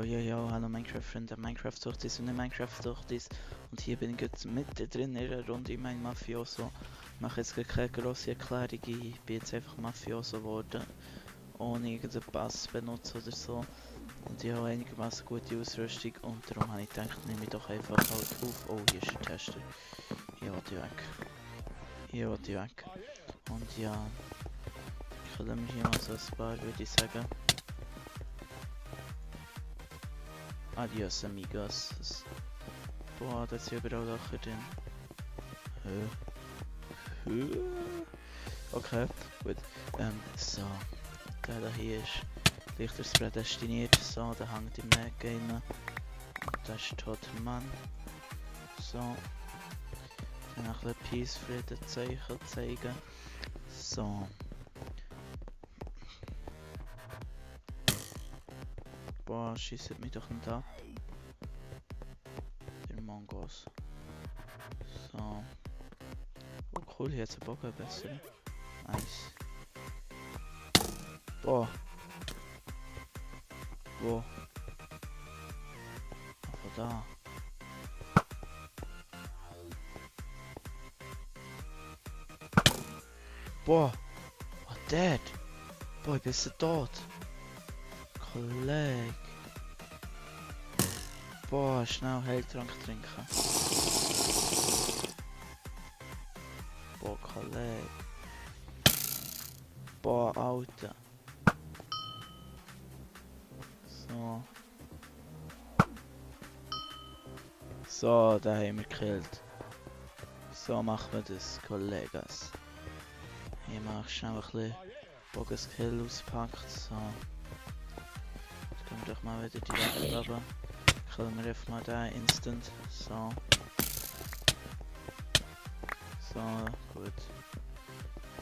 hallo Minecraft-Freunde, Minecraft-Suchtis und nicht Minecraft-Suchtis. Und hier bin ich jetzt mitten drin in einer Runde in meinem Mafioso. Ich mache jetzt keine grosse Erklärung, ich bin jetzt einfach Mafioso geworden, ohne irgendeinen Pass zu benutzen oder so. Und ich habe einigermaßen gute Ausrüstung und darum habe ich gedacht, nehme ich doch einfach halt auf. Oh, hier ist ein Tester. Hier will ich weg. Hier will ich weg. Und ja, killen wir hier mal so ein paar, würde ich sagen. Adios amigos. Boah, da sind überall Löcher drin. Okay, gut. So. Der da hier ist Lichters prädestiniert. So, der hängt im Neck rein. Und das ist ein toter Mann. So. Dann noch ein bisschen Peace-Frieden zeigen. So. Boah, schießt mich doch nicht ab. Der Mongos. So. Oh cool, hier hat ein Bogen besser. Nice. Boah. Wo? Von da. Boah. Oh, dead. Boah, ich bin so tot. Kollege. Boah, schnell Heiltrank trinken. Boah, Kollege. Boah, Alter. So. So, da haben wir gekillt. So machen wir das, Kollegas. Hier mache ich schnell ein bisschen Bogenskill auspackt. So. Jetzt können wir doch mal wieder direkt runter. Killen wir einfach mal den instant. So. So, gut.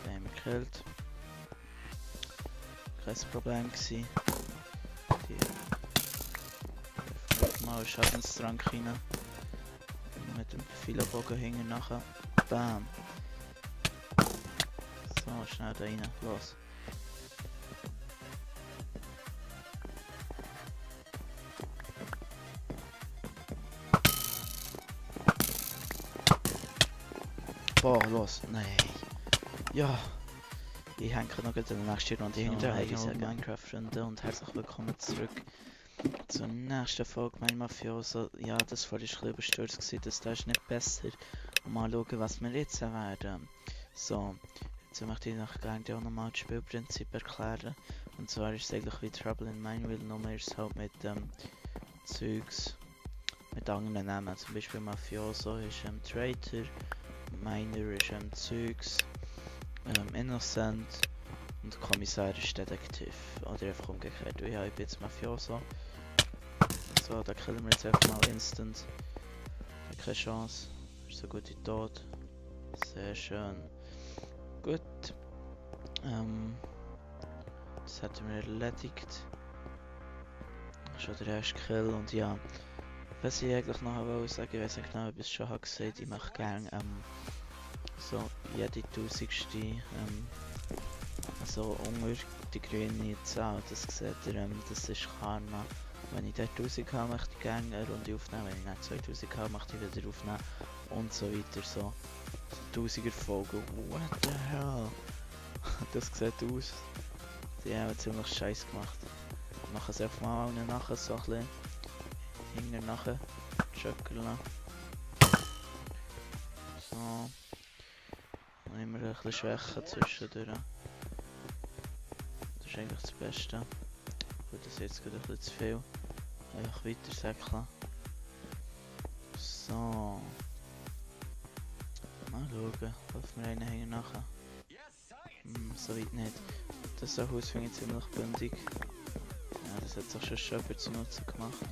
Den haben wir gekillt. Kein Problem gewesen. Mal einen Schadenstrank rein. Mit dem Filetbogen hinten nachher. Bam. So, schnell da rein. Los. Boah, los. Nein. Ja. Ich hänge noch in der nächsten Runde hinter. Hallo Minecraft-Freunde und herzlich willkommen zurück zur nächsten Folge mein Mafioso. Ja, das war ich ein bisschen überstürzt gewesen, das ist nicht besser. Und mal schauen, was wir jetzt werden. So, jetzt möchte ich noch gerne auch nochmal das Spielprinzip erklären. Und zwar ist es eigentlich wie Trouble in Mineville, nur mehr ist es halt mit Zeugs, mit anderen Namen. Zum Beispiel Mafioso ist Traitor, Miner ist Zeugs, Innocent und Kommissar ist Detektiv. Oder einfach umgekehrt, ja, ich bin jetzt Mafioso. So, da killen wir jetzt einfach mal instant. Keine Chance. Ist so gut wie tot. Sehr schön. Gut. Das hatten wir erledigt. Schon der erste Kill und ja. Was ich eigentlich noch wollte sagen, ich weiß nicht genau, ob ich es schon habe gesagt, ich mache gerne so jede tausendste also unter die grüne Zahl, das seht ihr, das ist Karma. Wenn ich dort 1000 habe, möchte ich gerne eine Runde aufnehmen, wenn ich nicht 2000 habe, möchte ich wieder aufnehmen und so weiter, so 1000er Folgen, what the hell, das sieht aus, die haben ziemlich scheiß gemacht. Ich mache es einfach mal nachher so ein bisschen hinten nachher schöckeln. So, und immer ein bisschen schwächer zwischendurch. Das ist eigentlich das Beste. Gut, das ist jetzt gerade ein bisschen zu viel. Einfach weiter säckeln. So. Mal schauen, laufen wir einen hinten nachher. So weit nicht. Das Haus finde ich ziemlich bündig. Ja, das hat sich schon jemand zu Nutzen gemacht.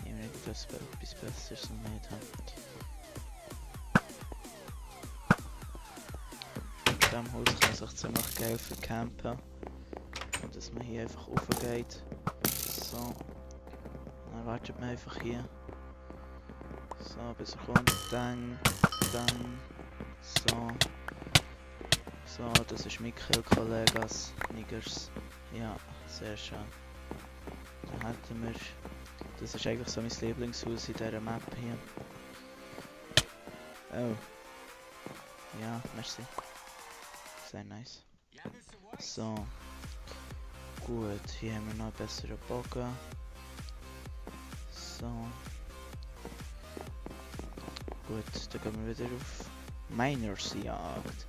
Ich habe etwas Besseres noch nicht haben. In diesem Haus kann man sich ziemlich geil vercampen. Und dass man hier einfach raufgeht. So. Dann wartet man einfach hier. So, bis er kommt. Dann. So. So, das ist mein Kill, Kollegas. Niggers. Ja, sehr schön. Dann hätten wir... Das ist eigentlich so mein Lieblingshaus in dieser Map hier. Oh. Ja, merci. Sehr nice. So. Gut, hier haben wir noch einen besseren Bogen. So. Gut, dann gehen wir wieder auf Minersjagd.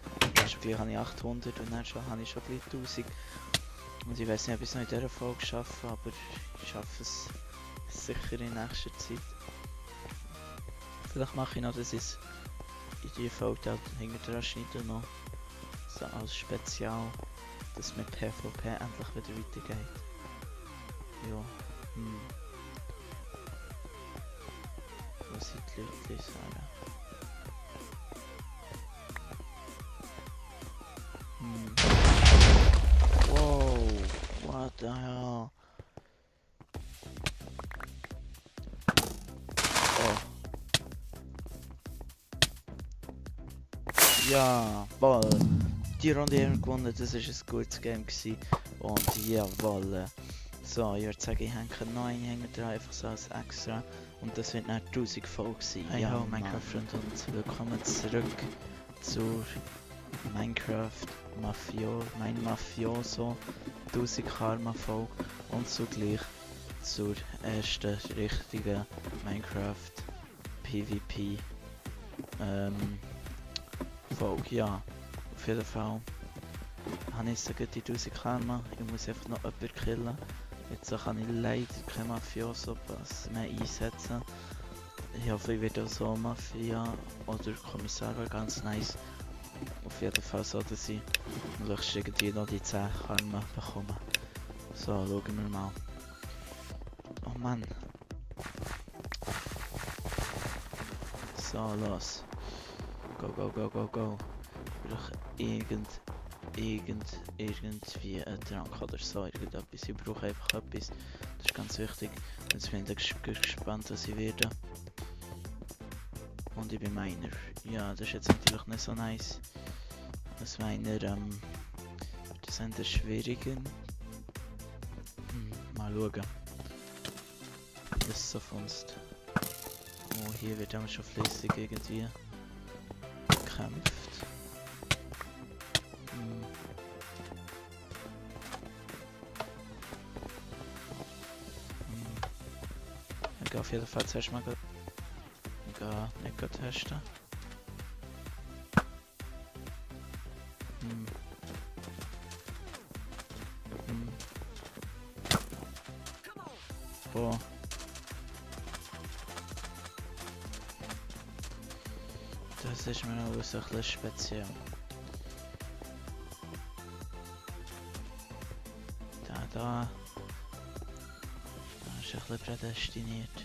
Gleich habe ich 800 und dann habe ich schon gleich 1000. Und ich weiß nicht, ob ich es noch in dieser Folge schaffe, aber ich schaffe es sicher in nächster Zeit. Vielleicht mache ich noch, dass ich es in die Folge hinter dran schneide noch. So als Spezial, dass mit PvP endlich wieder weitergeht. Ja, Wo sind die Leute, Sarah? Wow, what the hell? Oh. Ja, Ball. Die Runde haben wir gewonnen, das war ein gutes Game gewesen. Und jawohl. So, ich würde sagen, ich hänge noch einen Hänger dran, einfach so als extra. Und das wird dann 1000 Folge sein. Hey ho, Minecraft-Freunde, und willkommen zurück zur Minecraft mein Mafioso 1000 Karma Folge und zugleich zur ersten richtigen Minecraft PvP Folge. Ja, auf jeden Fall habe ich so gut die 1000 Karma. Ich muss einfach noch jemanden killen. Jetzt kann ich leider kein Mafioso mehr einsetzen. Ich hoffe, ich werde auch so Mafia oder Kommissar, wäre ganz nice. Auf jeden Fall so, dass ich möglichst irgendwie noch die 10 Karma bekomme. So, schauen wir mal. Oh Mann. So, los. Go, go, go, go, go. Ich brauche irgendwie einen Trank oder so, irgendetwas. Ich brauche einfach etwas. Das ist ganz wichtig. Jetzt bin ich gespannt, was ich werde. Und ich bin Miner. Ja, das ist jetzt natürlich nicht so nice. Als Miner, das sind die schwierigen. Mal schauen. Das so funzt. Oh, hier wird dann schon flüssig irgendwie gekämpft. Ich gehe auf jeden Fall zuerst mal nicht testen. Boah. Das ist mir auch so ein bisschen speziell. Da ist ein bisschen prädestiniert.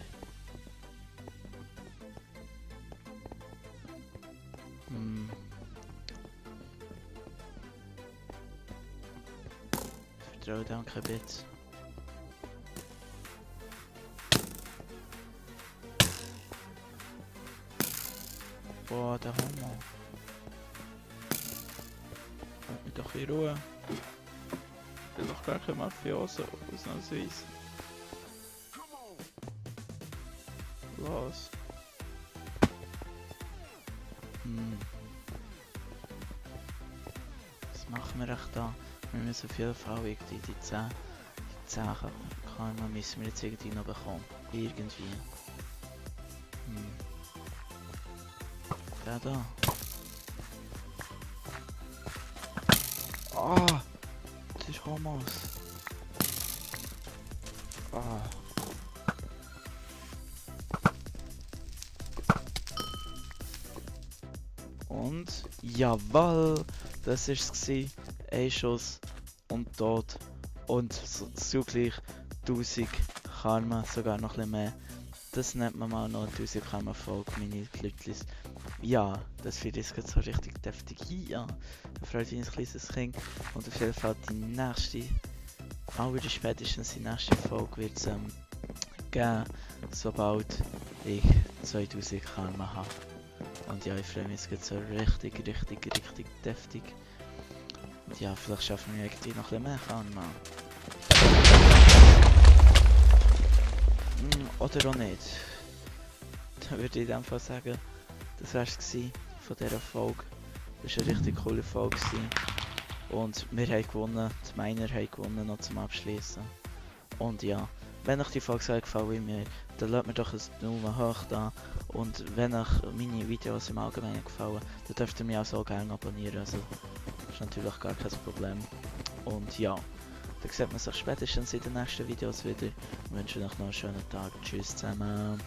Ich vertraue dem kein bisschen. Boah, der Hammer. Lass mich doch in Ruhe. Ich bin doch gar kein Mafioso, ausnahmsweise. Los. Was machen wir echt da? Wir müssen auf jeden Fall irgendwie die 10 Karma müssen wir jetzt irgendwie noch bekommen. Irgendwie. Der da. Ah! Das ist Homos. Ah. Und jawohl, das ist es gewesen. Ein Schuss und tot. Und zugleich 1000 Karma, sogar noch ein bisschen mehr. Das nennt man mal noch 1000 Karma Folge, meine Klütlis. Ja, das finde ich jetzt so richtig deftig. Ja, da freut mich ein kleines Kind. Und auf jeden Fall die nächste, oder spätestens die nächste Folge wird es geben, sobald ich 2000 Karma habe. Und ja, ich freue mich jetzt so richtig deftig. Und ja, vielleicht schaffen wir irgendwie noch ein bisschen mehr Karma. Oder auch nicht. Dann würde ich in dem Fall sagen, das wär's gewesen von dieser Folge. Das war eine richtig coole Folge gewesen. Und wir haben gewonnen, die Miner haben gewonnen noch zum Abschließen. Und ja, wenn euch die Folge so gefallen wie mir, dann lasst mir doch ein Daumen hoch da. Und wenn euch meine Videos im Allgemeinen gefallen, dann dürft ihr mich auch so gerne abonnieren. Also, das ist natürlich gar kein Problem. Und ja, dann sieht man sich spätestens in den nächsten Videos wieder. Ich wünsche euch noch einen schönen Tag. Tschüss zusammen.